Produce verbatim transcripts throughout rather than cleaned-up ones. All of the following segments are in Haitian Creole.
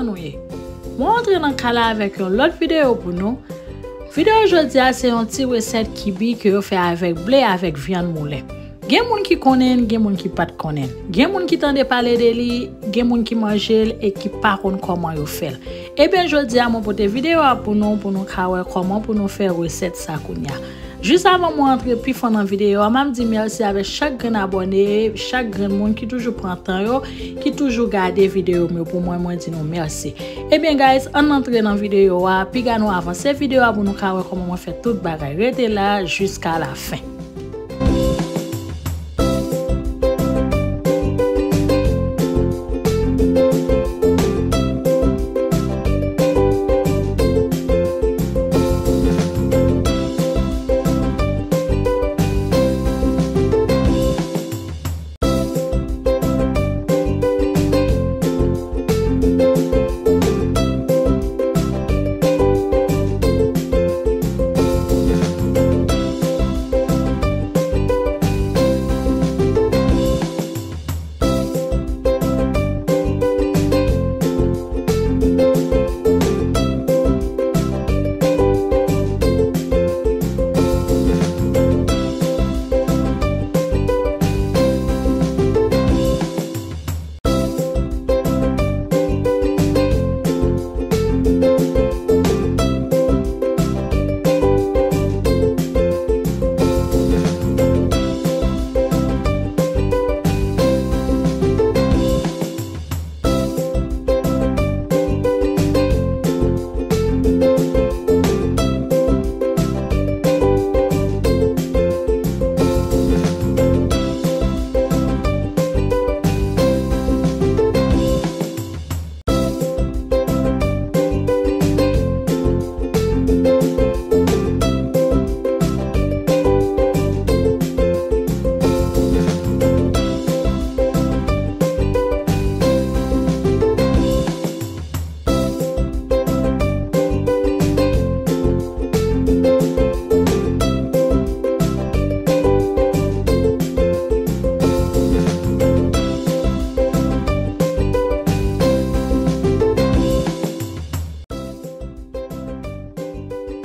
nou ye? Mwen antre nan kay la avèk yon lòt videyo pou nou. Videyo jodi a se yon ti resèt kibi ke yo fè avèk ble avèk vyann moulen. Gen moun ki konnen l, gen moun ki pa t konnen l. Gen moun ki tande pale de li, gen moun ki manje l e ki pa konn kòman yo fè l. Ebyen, jodi a mwen pote videyo a pou nou, pou nou ka wè kòman pou nou fè resèt sa kounye a. Jis avan mwen antre pi fon nan videyo a, m ap di mèsi avèk chak grenn abòne, chak grenn moun ki toujou pran tan yo, ki toujou gade videyo m yo pou mwen, mwen di nou mèsi. Ebyen, guys, ann antre nan videyo a, piga nou avanse videyo a pou nou ka wè kòman mwen fè tout bagay. Rete la jiska la fen.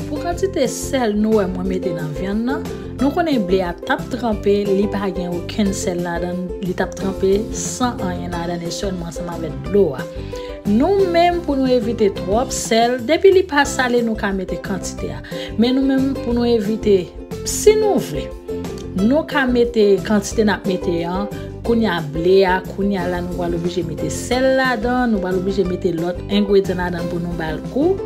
Pou kantite sèl nou wè mwen mete nan vyann nan, nou konnen ble a t ap tranpe, li pa gen okenn sèl ladan l, li t ap tranpe san anyen ladan l e sèlman ansanm avèk dlo a. Nou menm, pou nou evite twòp sèl, depi li pa sale, nou ka mete kantite a. Men nou menm, pou nou evite, si nou vle, nou ka mete kantite n ap mete an. Kounye a ble a, kounye a la, nou pral oblije mete sèl ladan, nou pral oblije mete lòt engredyan ladan pou nou ba l gou.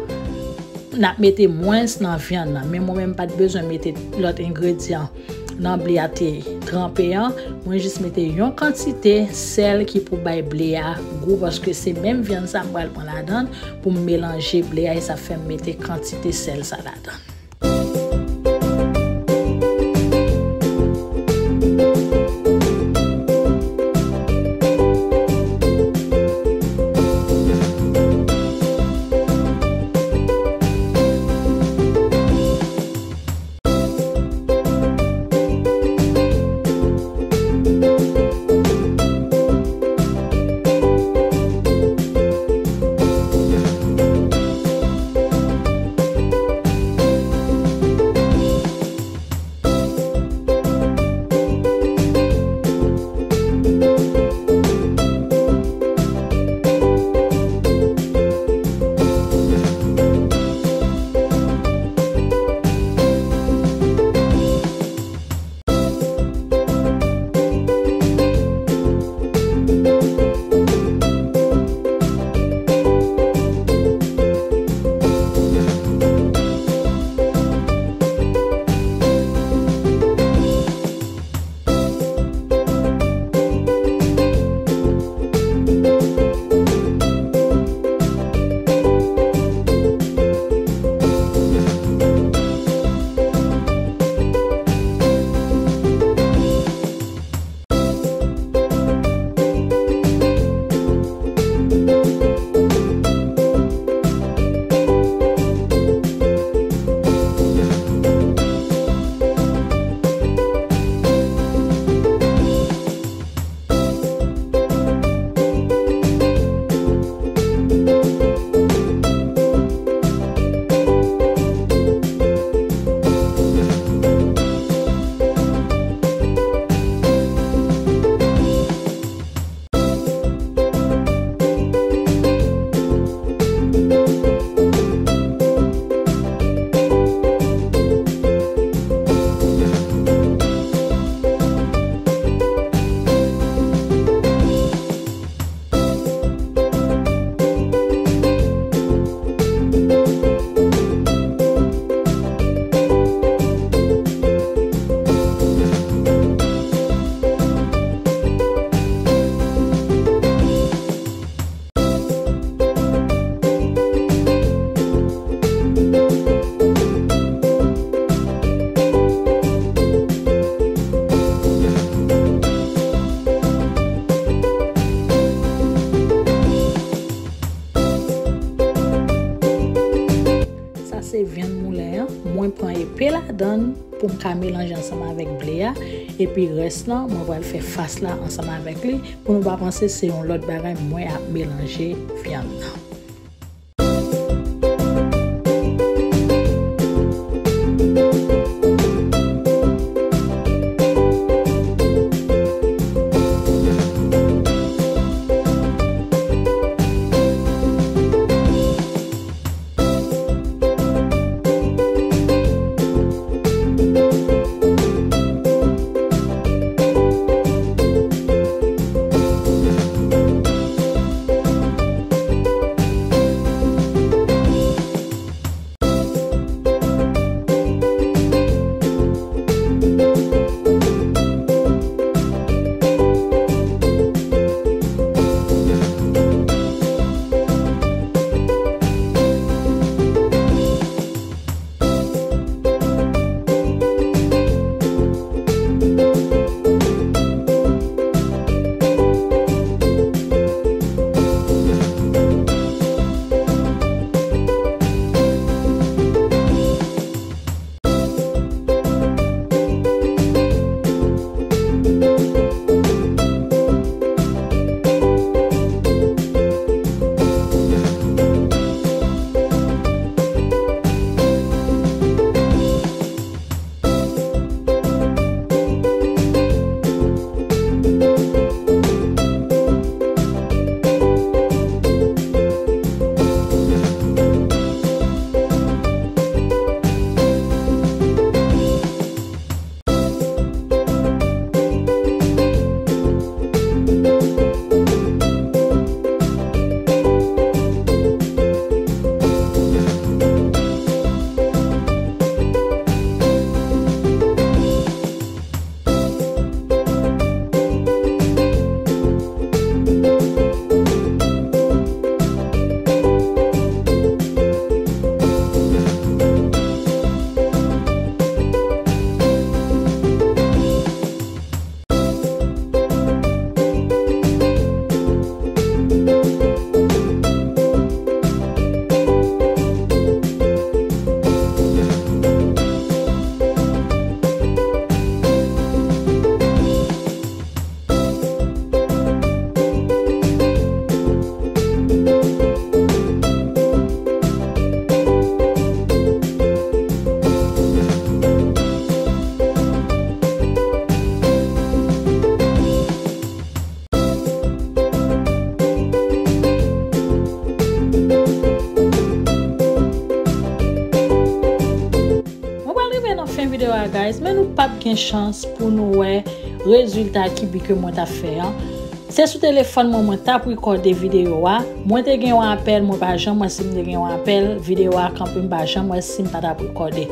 N ap mete mwens nan vyann nan. Men mwen menm, m pa t bezwen mete lòt engredyan nan ble a te tranpe an. Mwen jis mete yon kantite sèl ki pou bay ble a gou, paske se menm vyann sa m pral pran ladan l pou m melanje ble a, e sa fè m mete kantite sèl sa ladan l. Tann pou m ka melanje ansanm avèk ble a, epi rès lan, mwen pral fè fas la ansanm avèk li, pou nou pa panse se yon lòt bagay mwen ap melanje vyann nan. Mwen pral rive nan fen videyo a, guys, men nou p ap gen chans pou nou wè rezilta kibi ke mwen t ap fè an. Se sou telefòn mwen, mwen t ap rekòde videyo a. Mwen te gen yon apèl, mwen pa janm wè si m te gen yon apèl. Videyo a kanpe, m pa janm wè si m pa t ap rekòde.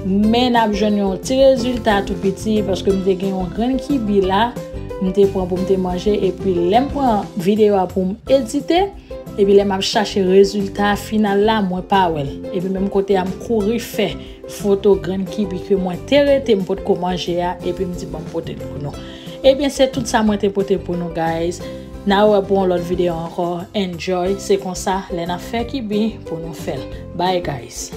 Men n ap jwenn yon ti rezilta tou piti, paske m te gen yon grenn kibi la, m te pran pou m te manje, epi lè m pran videyo a pou m edite, epi lè m ap chache rezilta final la, mwen pa wè l. Epi menm kote a, m kouri fè foto grenn kibi ke mwen te rete m potko manje a, epi m di, "Bon, m pote l pou nou." Ebyen, se tout sa mwen te pote pou nou, guys. N a wè pou yon lòt videyo ankò. Enjoy. Se konsa, lè n ap fè kibi, pou nou fè l. Bye, guys.